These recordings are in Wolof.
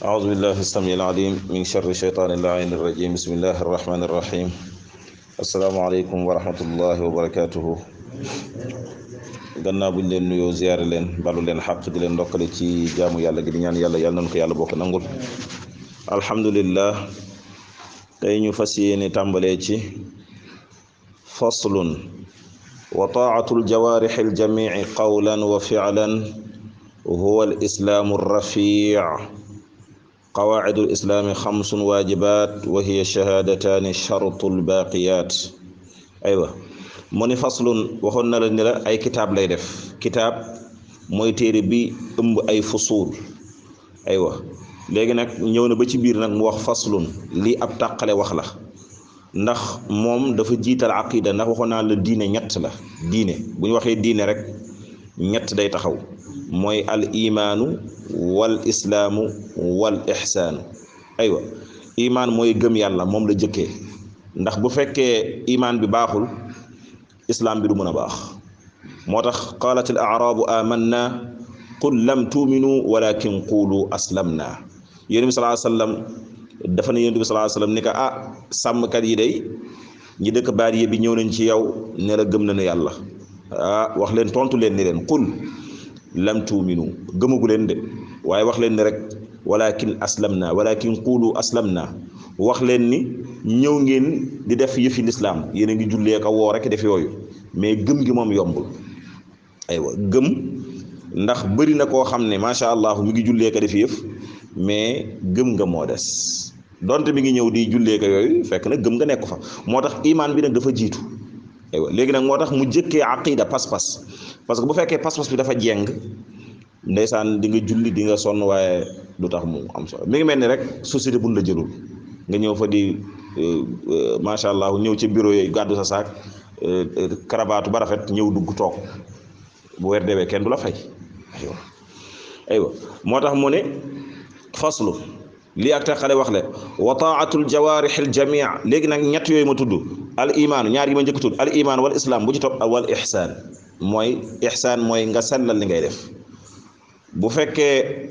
أعوذ بالله السميع العليم من شر الشيطان اللعين الرجيم بسم الله الرحمن الرحيم السلام عليكم ورحمة الله وبركاته gannaaw buñ leen nuyoo ziyaare leen balu leen xaq di leen ndokkale ci jaamu yàlla gi di ñaan yàlla yàlla nañu ko yàlla bokk nangul alhamdulillah tey ñu fas yéene tàmbalee ci faslun wa taatul jawaarixi aljamici qawlan wa ficlan huwa alislaamu arrafic qawaacidu alislaami xamsun waajibaat wa hiya shahaadataani shartu albaaqiyaat aywa mu ni faslun waxoon na la ni la ay kitaab lay def kitaab mooy téere bi ëmb ay fusuul aywa léegi nag ñëw na ba ci biir nag mu wax faslun lii ab tàqale wax la ndax moom dafa jiital aqida ndax waxoon naa la diine ñett la diine bu ñu waxee diine rek ñett day taxaw mooy al imaanu wal islaamu wal ixsaanu aywa imaan mooy gëm yàlla moom la jëkkee ndax bu fekkee imaan bi baaxul islam bi du mën a baax moo tax qaalat al aarabu amanna qul lam tuuminu walakin qulu aslamna yonent bi sallallahu alayhi wasallam dafa ne yonent bi sallallahu alayhi wasallam ni ko sàmmkat yi day ñi dëkk baadiye bi ñëw nañ ci yow ne la gëm nañu yàlla wax leen tontu leen ni leen qul lam tuuminu gëmagu leen de waaye wax leen ni rek walakin aslamna walakin qulu aslamna wax leen ni ñëw ngeen di def yëfi lislaam yéen a ngi jullee ko woo rek def yooyu mais gëm gi moom yombul aywa gëm ndax bëri na koo xam ne macha allah mi ngi jullee ko def yëf mais gëm nga moo des donte mi ngi ñëw di jullee ko yooyu fekk na gëm nga nekk fa moo tax imaan bi nag dafa jiitu aywa léegi nag moo tax mu jëkkee aqida pas-pas parce que bu fekkee pas-pas bi dafa jeng ndeysaan di nga julli di nga sonn waaye du tax mu am solo mi ngi mel ni rek société buñ la jëlul nga ñëw fa di macha allah ñëw ci bureau yi gàddu sa saak karabaatu ba rafet ñëw dugg toog bu weer deewee kenn du la fay aywa moo tax mu ne faslu lii ak xale wax le wa taatul jawaarixi aljamii léegi nag ñett yooyu ma tudd al imaan ñaar yi ma njëkk tudd al imaan wal islaam bu ci topp wal ixsaan mooy nga sellal li ngay def bu fekkee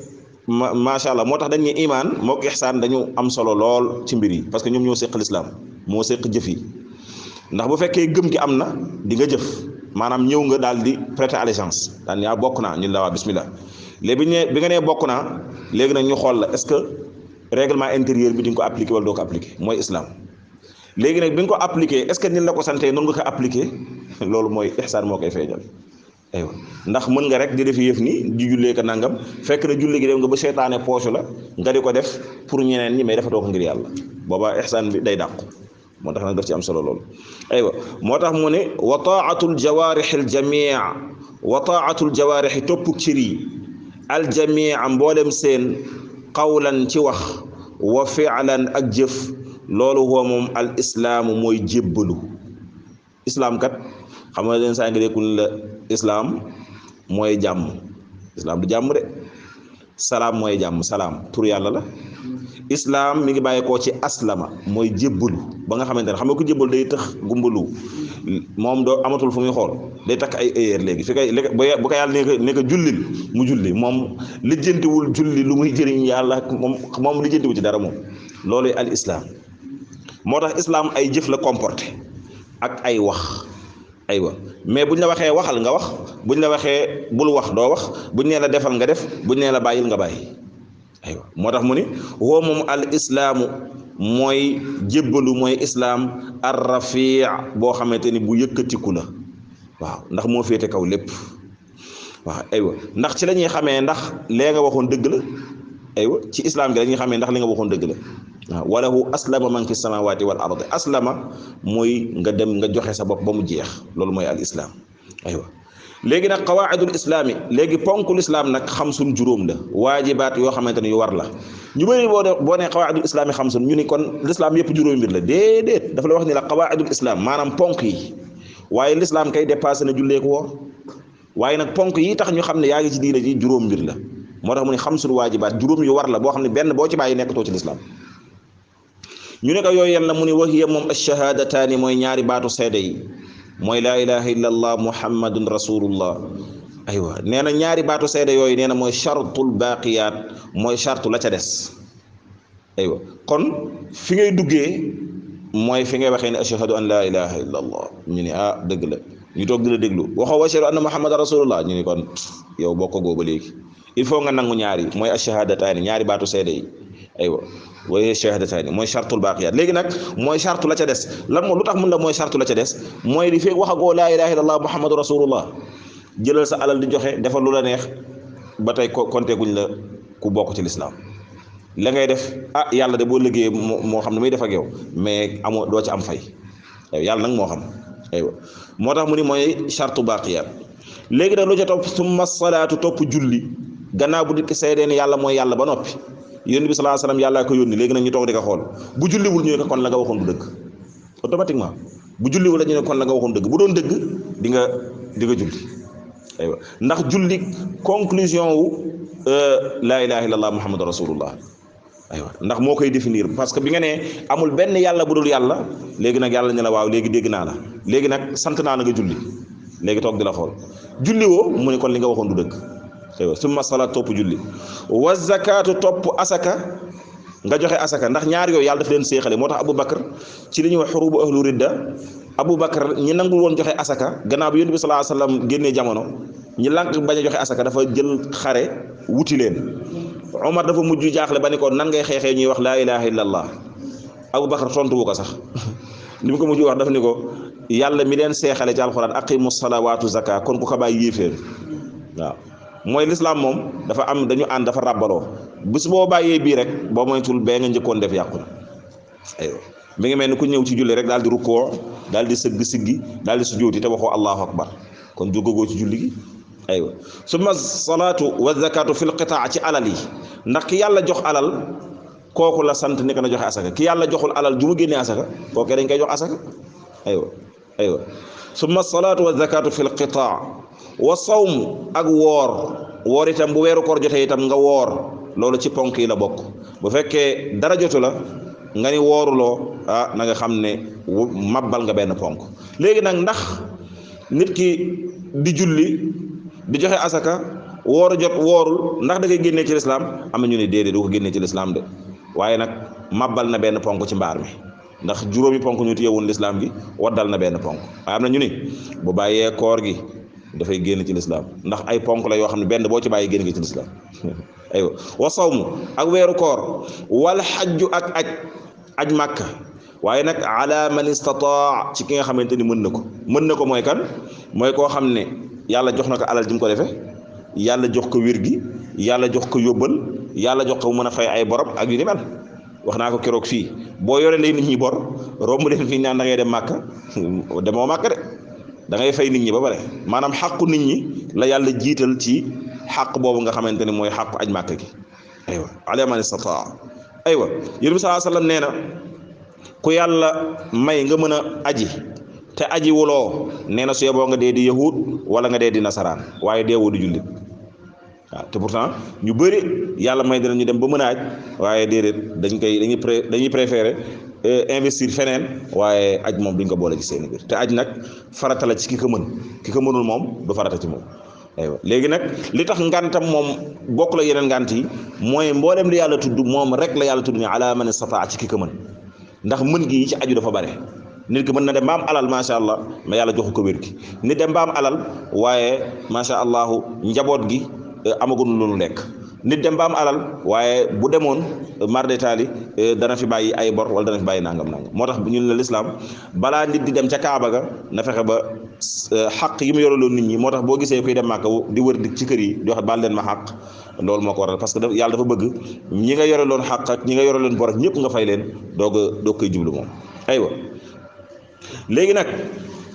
macha allah moo tax dañ ne imaan mook ixsaan dañu am solo lool ci mbir yi parce que ñoom ñoo séq lislaam moo séq jëf yi ndax bu fekkee gëm gi am na di nga jëf maanaam ñëw nga daal di prêter allégeance daan yaa bokk naa ñun la waa bismillah léegi bi nga nee bokk naa léegi nag ñu xool la est-ce que règlement intérieur bi di nga ko appliquer wala doo ko appliquer mooy islam léegi nag bi nga ko appliquer est-ce que ni la ko santee noonu nga ko appliquer loolu mooy ixsaan moo koy feeñal aywa ndax mën nga rek di def yëf ni di jullee ko nangam fekk na julli gi dem nga ba seytaane poche la nga di ko def pour ñeneen ñi mais defatoo ko ngir yàlla boobaa ixsaan bi day dàqu moo tax nag daf ci am solo loolu aywa moo tax mu ne wa taatul jawaarixi aljamii wa taatul jawaarixi topp cër yi aljamii mboolem seen qawlan ci wax wa fi'lan ak jëf loolu huwa moom al islaamu mooy jébbalu islaam kat xam nga leen saa ngi deekul la islaam mooy jàmm islaam du jàmm de salaam mooy jàmm salaam tur yàlla la islaam mi ngi bàyyi koo ci aslama mooy jébbalu ba nga xamante ne xam nga ko jébbalu day tax gumbalu moom doo amatul fu muy xool day takk ay heure léegi fi kay bu ko yàlla ne ko jullil mu julli moom lijjantiwul julli lu muy jëriñ yàlla moom lijjantiwul ci dara moom loolu al islaam moo tax islaam ay jëf la comporté ak ay wax aywa mais buñ la waxee waxal nga wax buñ la waxee bul wax doo wax buñ nee la defal nga def buñ nee la bàyyil nga bàyyi aywa moo tax mu ni woo moom al islaamu mooy jébbalu mooy islaam ar rafii boo xamante ni bu yëkkatiku la waaw ndax moo féete kaw lépp waaw aywa ndax ci la ñuy xamee ndax lee nga waxoon dëgg la aywa ci islaam gi la ñuy xamee ndax li nga waxoon dëgg la waaw walahu aslama man fi samawati wal ardi aslama mooy nga dem nga joxe sa bopp ba mu jeex loolu mooy al islaam aywa léegi nag qawaidul islaami léegi ponkul islaam nag xamsun juróom la waajibaat yoo xamante ne yu war la ñu bëri boo ne qawaidul islaami xamsun ñu ni kon lislaam yëpp juróomi mbir la déedéet dafa la wax ni la qawaidul islaam maanaam ponk yi waaye lislaam kay dépassé na jullee ko woor waaye nag ponk yi tax ñu xam ne yaa ngi ci diine ji juróom mbir la moo tax mu ne xamsun waajibaat juróom yu war la boo xam ne benn boo ci bàyyi nekkatoo ci lislaam ñu ne ko yooyu yan la mu ni wahiya moom ash-shahaadataani mooy ñaari baatu seede yi mooy laa ilaha illa allah muhammadun rasulullah aywa nee na ñaari baatu seede yooyu nee na mooy chartul baaqiyaat mooy chartu la ca des aywa kon fi ngay duggee mooy fi ngay waxee ne ashhadu an laa ilaha illa allah ñu ni ah dëgg la ñu toog di la déglu waxoo wa ashhadu anna muhammadan rasulullah ñu ni kon yow bokk goo ba léegi il faut nga nangu ñaari mooy ashahadataani ñaari baatu seede yi aywa waaye shahadataani mooy chartul baaqiyaat léegi nag mooy chartu la ca des lan moo lu tax mun la mooy chartu la ca des mooy li fekk waxagoo laa ilaha illa allah muhammadu rasulullah jëlal sa alal di joxe defal lu la neex ba tey konte guñ la ku bokk ci lislaam la ngay def ah yàlla de boo liggéeyee moo xam ne muy def ak yow mais amoo doo ci am fay yàlla nag moo xam aywa moo tax mu ni mooy chartu baaqiyaat léegi nag lu ca topp summa salaatu topp julli gannaaw bu nit ki seedee ne yàlla mooy yàlla ba noppi yónni bi sallallahu alayhi wasallam yàllaa ko yónni léegi nag ñu toog di ko xool bu julliwul ñu ne kon la nga waxoon du dëgg automatiquement bu julliwul la ñu ne kon la nga waxoon dëgg bu doon dëgg di nga julli aywa ndax julli conclusion wu laa ilaha illallah muhammadu rasulullah aywa ndax moo koy définir parce que bi nga ne amul benn yàlla bu dul yàlla léegi nag yàlla ne la waaw léegi dégg naa la léegi nag sant naa la nga julli léegi toog di la xool julli woo mu ne kon li nga waxoon du dëgg aywa summa salaat topp julli wa zakaatu topp asaka nga joxe asaka ndax ñaar yooyu yàlla daf leen séexale moo tax Abu Bakar ci li ñuy wax xurubu ahlu ridda Abu Bakar ñi nangul woon joxe asaka gannaaw bi yonent bi sallallahu alayhi wasallam génnee jamono ñi lànk bañ a joxe asaka dafa jël xare wuti leen Omar dafa mujj jaaxle ba ni ko nan ngay xeexee ñuy wax laa ilaha illallah Abu Bakar tontu wu ko sax li mu ko mujj wax daf ni ko yàlla mi leen seexale ci alxuraan aqimu salawaatu zaka kon ku ko bàyyi yéeféer waaw mooy lislaam moom dafa am dañu ànd dafa ràbbaloo bis boo bàyyee bii rek boo moytul bee nga njëkkoon def yàqu na aywa mi ngi mel ni ku ñëw ci julli rek daal di rukkoo daal di sëgg siggi daal di sujjóoti te waxoo allahu akbar kon jógagoo ci julli gi aywa summa salaatu wa zakatu fil qitaa ci alal yi ndax ki yàlla jox alal kooku la sant ni ko na joxe asaka ki yàlla joxul alal ju mu génnee asaka kooku dañ koy jox asaka aywa summa salaatu wa zakatu fil qitaa wa sawm ak woor itam bu weeru koor jotee itam nga woor loolu ci ponk yi la bokk bu fekkee dara jotu la nga ni wooruloo ah na nga xam ne mabbal nga benn ponk léegi nag ndax nit ki di julli di joxe asaka wooru jot woorul ndax da ngay génnee ci lislaam am na ñu ne déedéet du ko génnee ci lislaam de waaye nag mabbal na benn ponk ci mbaar mi ndax juróomi ponk ñu téyewoon lislaam gi waddal na benn ponk waaye am na ñu ni bu bàyyee koor gi dafay génn ci lislaam ndax ay ponk la yoo xam ne benn boo ci bàyyi génn nga ci lislaam aywa wa sawmu ak weeru koor wal xajju ak aj màkka waaye nag ala man istataa ci ki nga xamante ni mën na ko mooy kan mooy koo xam ne yàlla jox na ko alal ji mu ko defee yàlla jox ko wér gi yàlla jox ko yóbbal yàlla jox ko mën a fay ay borom ak yu ni mel wax naa ko keroog fii boo yore leen nit ñi bor romb leen fii naan da ngay dem màkka demoo màkka de da ngay fay nit ñi ba pare maanaam xàqu nit ñi la yàlla jiital ci xàq boobu nga xamante ne mooy xàqu aj màkk gi aywa ala man istataa aywa yonent bi sallallahu alayhi wasallam nee na ku yàlla may nga mën a aji te aji wuloo nee na su yeboo nga dee di yahud wala nga dee di nasaraan waaye deewoo di jullit waaw te pourtant ñu bëri yàlla may dina ñu dem ba mën a aj waaye déedéet dañuy préférer investir feneen waaye aj moom duñ ko boole ci seen biir te aj nag farata la ci ki ko mënul moom du farata ci moom aywa léegi nag li tax ngantam moom bokk la yeneen ngant yi mooy mboolem li yàlla tudd moom rek la yàlla tudd ni ala man istataa ci ki ko mën ndax mën gi ci aju dafa bare nit ki mën na dem ba am alal macha allah mais yàlla joxu ko wér gi nit dem ba am alal waaye macha allahu njaboot gi amagul loolu lekk nit dem ba am alal waaye bu demoon mardetaali dana fi bàyyi ay bor wala dana fi bàyyi nangam moo tax ñun la lislaam balaa nit di dem ca Kaaba ga na fexe ba xaq yi mu yoraloon nit ñi moo tax boo gisee kuy dem Màkka di wër di ci kër yi di wax baal leen ma xaq loolu moo ko waral parce que yàlla dafa bëgg ñi nga yoraloon xaq ak ñi nga yoraloon bor ak ñëpp nga fay leen doog koy jublu moom aywa léegi nag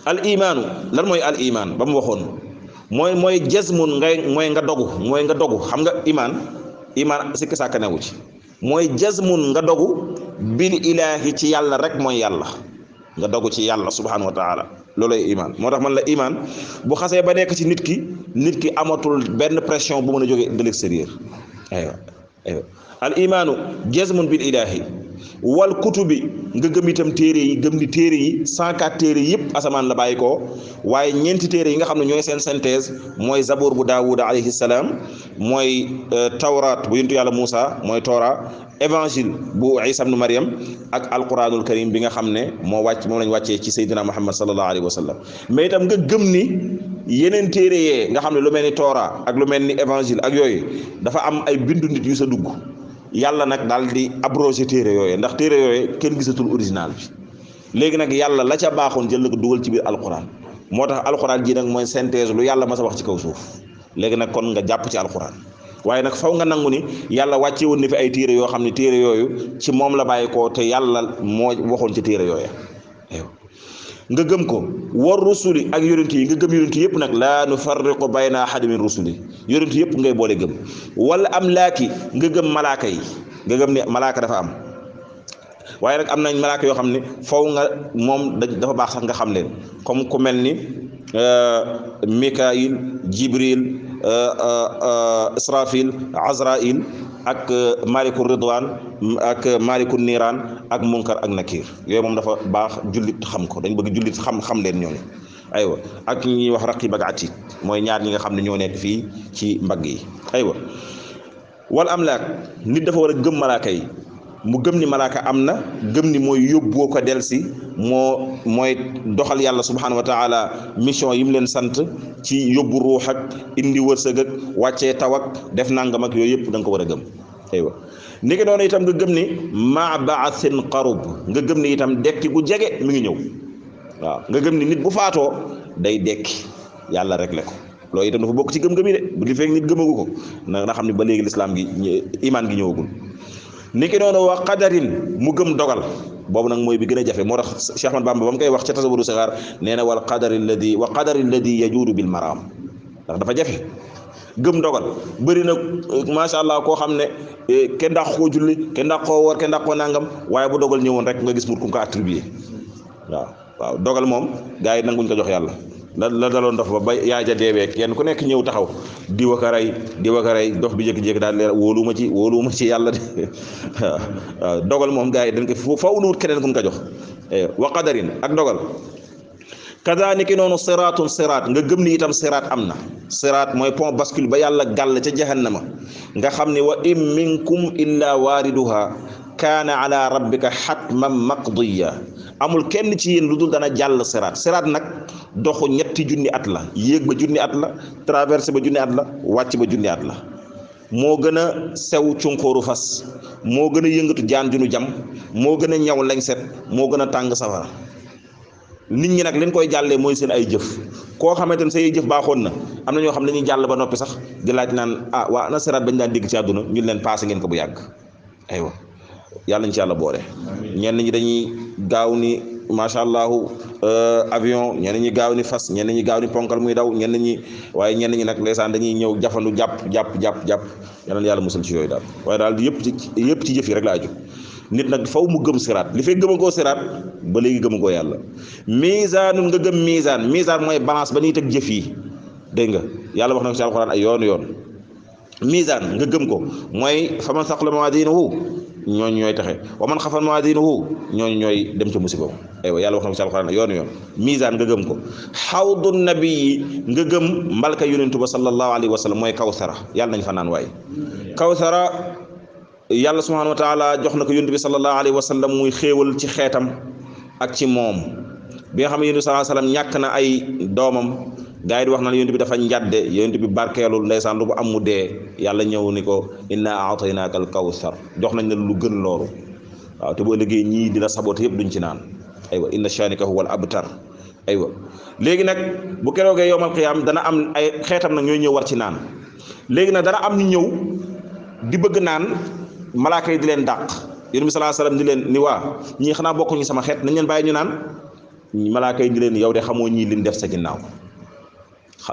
al imaanu lan mooy al imaan ba mu waxoon mooy jazmun mooy nga dogu xam nga imaan sikki sàkka newu ci mooy jazmun nga dogu bil ilaahi ci yàlla rek mooy yàlla nga dogu ci yàlla subhanahu wa taala loolay imaan moo tax man la imaan bu xasee ba nekk ci nit ki amatul benn pression bu mën a jóge de l'extérieur aywa al imaanu jazmun bil ilaahi wal kutubi nga gëm itam téere yi gëm ni téere yi 104 téere yëpp asamaan la bàyyi ko waaye ñeenti téere yi nga xam ne ñooy seen synthèse mooy zabour bu daawuda alayhi salaam mooy tawraat bu yonentu yàlla Muusa mooy Torah évangile bu Isa ibn Maryam ak alquranul karim bi nga xam ne moom lañ wàccee ci Seydina Muhammad sallallahu alayhi wa sallam mais itam nga gëm ni yeneen téere yee nga xam ne lu mel ni Torah ak lu mel ni évangile ak yooyu dafa am ay bindu nit yu sa dugg yàlla nag daal di abrogé téere yooyu ndax téere yooyu kenn gisatul original bi léegi nag yàlla la ca baaxoon jël na ko dugal ci biir alquran moo tax alquran ji nag mooy synthèse lu yàlla mas a wax ci kaw suuf léegi nag kon nga jàpp ci alquran waaye nag faw nga nangu ni yàlla wàcce woon na fi ay téere yoo xam ne téere yooyu ci moom la bàyyi ko te yàlla moo waxoon ci téere yooya nga gëm ko war rusuli ak yonent yi nga gëm yonent yëpp nag laa nufarriqu bayna ahadin min rusuli yonent yëpp ngay boole gëm wala am laaki nga gëm malaaka yi nga gëm ne malaaka dafa am waaye nag am nañ malaaka yoo xam ne faw nga moom dafa baax sax nga xam leen comme ku mel ni Mikaayil Jibril Israfil Azrail ak Malikul Ridwan ak Malikul Niran ak Munkar ak Nakir yooyu moom dafa baax jullit xam ko dañ bëgg jullit xam leen ñooñu aywa ak ñi ñuy wax Raqib ak Atid mooy ñaar ñi nga xam ne ñoo nekk fii ci mbagg yi aywa wal amlaak nit dafa war a gëm malaaka yi mu gëm ni malaaka am na gëm ni mooy yóbboo ko delsi mooy doxal yàlla subhanahu wa taala mission yi mu leen sant ci yóbbu ruux ak indi wërsëg ak wàccee taw ak def nangam ak yooyu yëpp da nga ko war a gëm aywa ni ki noonu itam nga gëm ni maa baasin qarub nga gëm ni itam dekki gu jege mi ngi ñëw waaw nga gëm ni nit bu faatoo day dekki yàlla rek le ko loolu itam dafa bokk ci gëm-gëm yi de bu di fekk nit gëmagu ko na xam ne ba léegi lislaam gi imaan gi ñëwagul ni ki noonu wa qadarin mu gëm dogal boobu nag mooy bi gën a jafe moo tax Cheikh Ahmad Bamba ba mu koy wax ca tasawudu saxaar nee na wa qadari alladi yajuudu bil maraam ndax dafa jafe gëm dogal bëri na macha allah koo xam ne kenn dàq koo julli kenn dàq koo woor kenn dàq koo nangam waaye bu dogal ñëwoon rek nga gis mut ku ko attribué waaw dogal moom gars yi nanguñ ko jox yàlla la daloon dof ba yaay ja deewee kenn ku nekk ñëw taxaw di wa ka rey dof bi jékki-jékki daal leer wóoluwuma ci yàlla de waaw dogal moom gars yi dañ ko faw nu wut keneen ku ñu ko jox wa qadarin ak dogal kadaaniki noonu siraat nga gëm ni itam siraat am na siraat mooy pont bascule ba yàlla gàll ca jahannama nga xam ne wa in minkum illa waariduha kaana ala rabbika xatman maqdiya amul kenn ci yéen lu dul dana jàll siraat nag doxu ñetti junni at la yéeg ba junni at la traversé ba junni at la wàcc ba junni at la moo gën a sew cunkóoru fas moo gën a yëngatu jaan junu jam moo gën a ñaw leñset moo gën a tàng safara nit ñi nag leen koy jàllee mooy seen ay jëf koo xamante ne say jëf baaxoon na am na ñoo xam ne dañuy jàll ba noppi sax di laaj naan waa ana siraat bañ daan dégg ci àdduna ñu leen passé ngeen ko bu yàgg aywa yàlla ñu ci yàlla boole ñenn ñi dañuy gaaw ni macha allah avion ñenn ñi gaaw ni fas ñenn ñi gaaw ni ponkal muy daw ñenn ñi nag ndeysaan dañuy ñëw jafandu jàpp yàlla na yàlla musal ci yooyu daal waaye daal yëpp ci jëf yi rek la aju nit nag faw mu gëm siraat li fekk gëmagoo siraat ba léegi gëmagoo yàlla misaanun nga gëm misaan mooy balance ba ñuy teg jëf yi dégg nga yàlla wax na ko ci alxuraan ay yoon misaan nga gëm ko mooy faman saqula mawaziinuhu ñooñu ñooy taxe wa man xafat mawaziinuhu ñooñu ñooy dem ca musiba aywa yàlla wax na ko ci alxuraan yoon misaan nga gëm ko xawdu nabi yi nga gëm mbalka yonentu ba sallallahu alayhi wa sallam mooy kawsara yàlla nañ fa naan waaye kawsara yàlla subhanahu wa taala jox na ko yonent bi sallallahu alayhi wa sallam muy xéewal ci xeetam ak ci moom bi nga xam ne yonent bi sallallahu alayhi wa sallam ñàkk na ay doomam gaa yi di wax na yonent bi dafa njàdde yonent bi barkeelul ndeysaan lu bu am mu dee yàlla ñëw ni ko inna a'taynaaka al kawsar jox nañ la lu gën loolu waaw te boo ëllëgee ñii di la sabote yëpp duñ ci naan aywa inna shaanika huwal abtar aywa léegi nag bu keroogee yowmal qiyaam dana am ay xeetam nag ñooy ñëw war ci naan léegi nag dana am ñu ñëw di bëgg naan malaaka yi di leen dàq yonent bi sallallahu alayhi wasallam di leen ni waa ñii xanaa bokkuñu sama xeet nañ leen bàyyi ñu naan malaaka yi di leen yow de xamoo ñii liñ def sa ginnaaw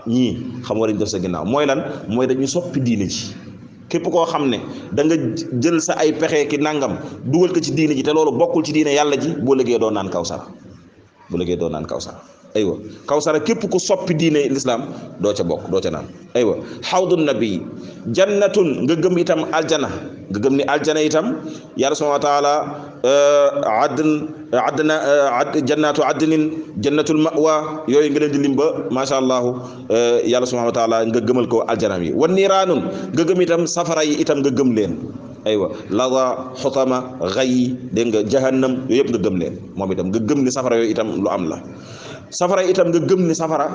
ñii xamoo liñ def sa ginnaaw mooy lan mooy dañu soppi diine ji képp koo xam ne da nga jël sa ay pexe ki nangam dugal ko ci diine ji te loolu bokkul ci diine yàlla ji boo lëgee doo naan kawsara aywa kawsara képp ku soppi diine l'islam doo ca bokk doo ca naan aywa xawdu nabi jannatun nga gëm itam aljana nga gëm ni aljana itam yàlla subhanahu wa taala jannatu adnin jannatul mawa yooyu nga leen di lim ba macha allah yàlla subhanahu wa taala nga gëmal ko aljanam yi wan niiraanun nga gëm itam safara yi itam nga gëm leen aywa lada xutama xay dégg nga jahannam yooyu yëpp nga gëm leen moom itam nga gëm ni safara yooyu itam lu am la safara itam nga gëm ni safara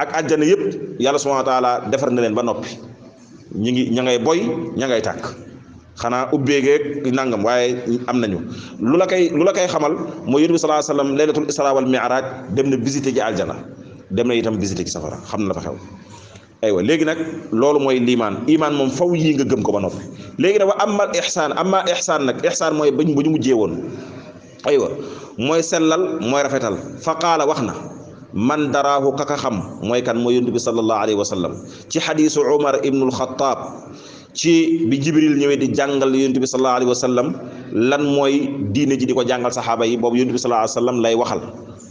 ak aljana yëpp yàlla subhanahu wa taala defar na leen ba noppi ña ngay boy ña ngay tàkk xanaa ubbeegeeg nangam waaye am nañu lu la koy xamal mooy yonent bi sallallahu alayhi wasallam laylatul isra wal mi'raj dem na visité ji aljana dem na itam visité ci safara xam na la fa xew aywa léegi nag loolu mooy liimaan imaan moom faw yii nga gëm ko ba noppi léegi nag wa amal ihsaan nag ihsaan mooy ba ñu mujjee woon aywa mooy sellal mooy rafetal fa qaala wax na man daraahu kaka xam mooy kan mooy yonent bi sallallahu alayhi wa sallam ci xadiisu Umar ibnul Xattaab ci bi Jibril ñëwee di jàngal yonent bi sallallahu alayhi wa sallam lan mooy diine ji di ko jàngal saxaaba yi boobu yonent bi sallallahu alayhi wa sallam lay waxal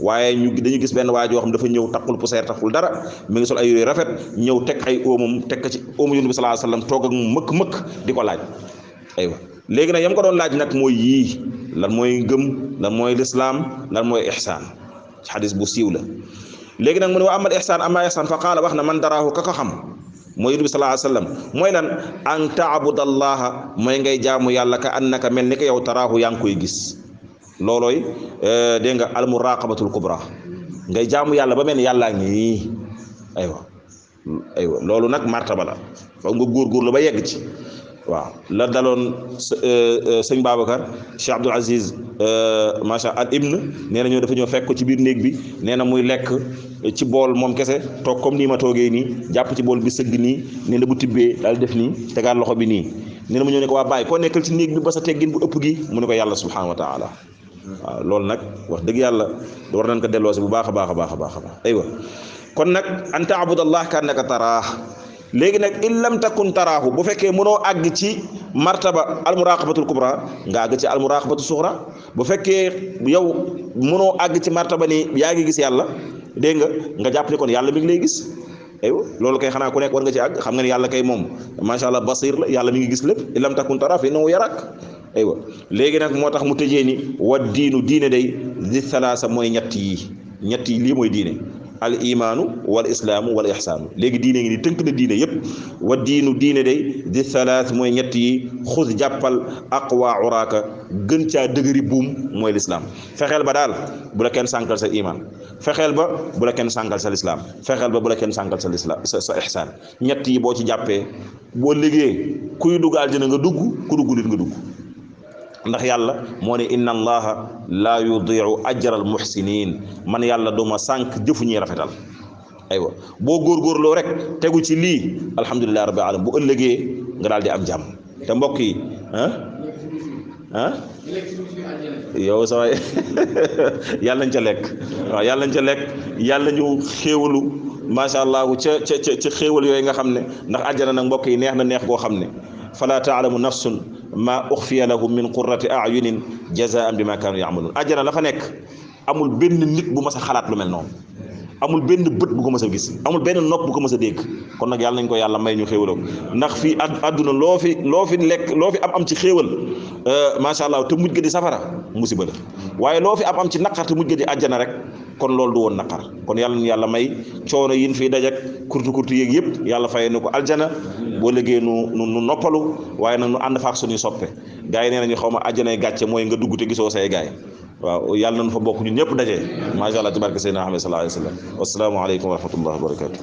waaye dañu gis benn waa joo xam dafa ñëw takkul poussière takkul dara mi ngi sol ay yére rafet ñëw teg ay óomam teg ko ci óomu yonent bi sallallahu alayhi wa sallam toog ak mëkk di ko laaj aywa léegi nag yam ko doon laaj nag mooy yii lan mooy ngëm lan mooy lislaam lan mooy ihsaan xadis bu siiw la léegi nag mu ne wa amal ihsaan amma ihsaan fa qaala wax na man daraahu ka ko xam mooy yonent bi sallallahu alayhi wasallam mooy lan an taabudallaha mooy ngay jaamu yàlla ka annaka mel ni ko yow taraahu yaa ngi koy gis loolooy dégg nga al muraqabatul kubra ngay jaamu yàlla ba mel ni yàllaa ngi nii aywa loolu nag martaba la foog nga góorgóorlu ba yegg ci waaw la daloon sëñ Babacar Cheikh Abdoul Aziz macha al ibn nee na ñoo dafa ñëw fekk ko ci biir néeg bi nee na muy lekk ci bool moom kese toog comme nii ma toogee nii jàpp ci bool bi sëgg nii nee na bu tibbee daal def nii tegaat loxo bi nii nee na mu ñëw ne ko waa bàyyi koo nekkal ci néeg bi ba sa teggin bu ëpp gi mu ne ko yàlla subhanahu wa taala waaw loolu nag wax dëgg yàlla war nañ ko delloosi bu baax a baax a baax a baax aywa kon nag an taabudallah ka annaka taraah léegi nag in lam takun taraahu bu fekkee mënoo àgg ci martaba almuraqabatul kubra nga àgg ci almuraqabatu suxra bu fekkee yow mënoo àgg ci martaba ni yaa ngi gis yàlla dégg nga jàpp ni kon yàlla mi ngi lay gis aywa loolu kay xanaa ku nekk war nga ci àgg xam nga ni yàlla kay moom macha allah basir la yàlla mi ngi gis lépp in lam takun taraahu fa innahu yarak aywa léegi nag moo tax mu tëjee ni wa diine day di salaasa mooy ñett yi lii mooy diine al imaanu wal islaamu wal ihsaanu léegi diine ngi ni tënk na diine yépp wa diine day di salaas mooy ñett yi xus jàppal aqwa uraaka gën caa dëgëri buum mooy lislaam fexeel ba daal bu la kenn sànkal sa iman fexeel ba bu la kenn sànkal sa lislaam fexeel ba bu la kenn sànkal sa lislaam sa ihsaan ñett yi boo ci jàppee boo liggéey kuy dugg aljana nga dugg ku dugg nit nga dugg ndax yàlla moo ne inna allaha laa yudiu ajral muhsinin man yàlla duma sànq jëfu ñuy rafetal aywa boo góorgóorloo rek tegu ci lii alhamdulillahi rabbil alamin bu ëllëgee nga daal di am jàmm te mbokk yi yow sa waay yàlla nañ ca lekk waaw yàlla nañ ca lekk yàlla ñu xéewalu macha allah ca xéewal yooyu nga xam ne ndax àjjana nag mbokk yi neex na neex koo xam ne fala taalamu nafsun ma uxfiya lahum min qurrati ayunin jazaan bima kaanu yamaluun àjjana la fa nekk amul benn nit bu mas a xalaat lu mel noonu amul benn bët bu ko mës a gis amul benn nopp bu ko mës a dégg kon nag yàlla nañ ko yàlla may ñu xéewaloo ndax fii àdduna loo fi lekk loo fi am ci xéewal macha allah te mujj ga di safara musiba la waaye loo fi am ci naqar te mujj ga di àjjana rek kon loolu du woon naqar kon yàlla nañu yàlla may coono yin fii dajak kurtu yéeg yëpp yàlla fayee nu ko aljana boo liggéey nu noppalu waaye nag nu ànd faak suñuy soppe gars yi nee nañu xaw ma àjjanay gàcce mooy nga dugg te gisoo say gaay waaw yàlla nañu fa bokk ñun ñëpp daje macha allah ci barke Seydina Muhammad sallallahu alayhi wa sallam wassalaamu aleykum wa rahmatullahi wa barakatuh